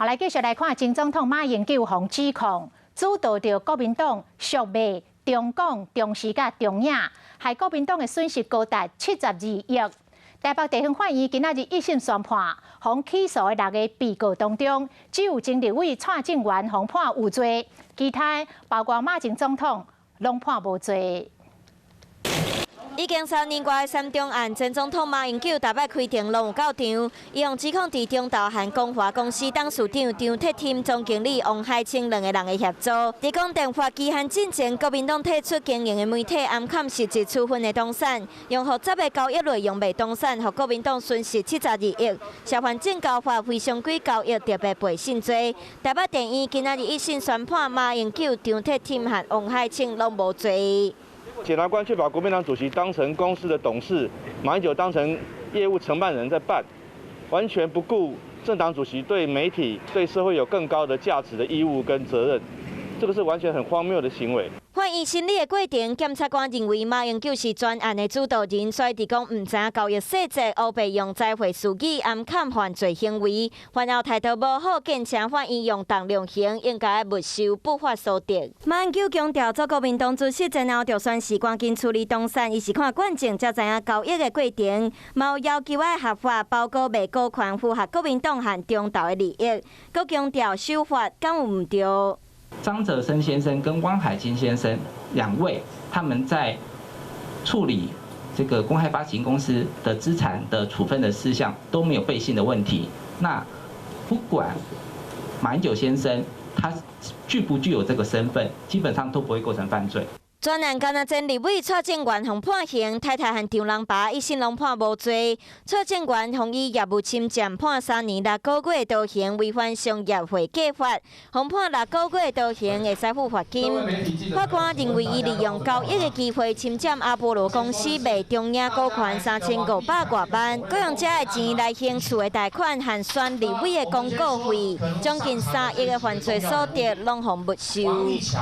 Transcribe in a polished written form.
好，來繼續來看前總統馬英九予指控，主導著國民黨贖賣中廣、中視佮中影，害國民黨的損失高達72億。台北地方法院今仔日一審宣判，予起訴的六个被告當中，只有前立委蔡正元予判有罪，其他包括馬前總統攏判無罪。已經3年外的三中案，前總統馬英九逐擺開庭攏有到場，伊予指控佇中投和光華公司董事長張鐵添、總經理王海清兩个人的協助。佇廣電法期限進前，國民黨退出經營的媒體掩崁實質處分的動產，用複雜的交易內容賣動產，予國民黨損失72億。涉犯證交法非常規交易特別背信罪。台北地院今仔日一審宣判，馬英九、張鐵添和王海清攏無罪。檢察官卻把國民黨主席當成公司的董事，馬英九當成業務承辦人在辦，完全不顧政黨主席對媒體、對社會有更高的價值的義務跟責任，這個是完全很荒謬的行為。法院審理的過程，檢察官認為馬英九是專案的主導人，所以佇講毋知影交易細節，烏白用財賄事宜掩崁犯罪行為，犯後態度無好，建請法院用重量刑，應該沒收不法所得。馬英九強調，做國民黨主席前後就宣示趕緊處理動產，伊是看慣證才知影交易的過程，嘛有要求愛合法，包括賣股權符合國民黨和中投的利益，閣強調守法敢有毋對？張澤生先生跟汪海清先生兩位，他們在處理這個公開發行公司的資產的處分的事項都沒有背信的問題。那不管馬英九先生他具不具有這個身份，基本上都不會構成犯罪。專案干焦前立委蔡正元予判刑，太太和丈人爸一審攏判無罪。蔡正元予以業務侵佔判3年6個月徒刑，違反商業會計法，予判6個月徒刑會使付罰金。法官認為，伊利用交易的機會侵佔阿波羅公司賣中影股權3500外萬，閣用這个錢來還厝的貸款和選立委的廣告費，將近3億的犯罪所得攏予沒收。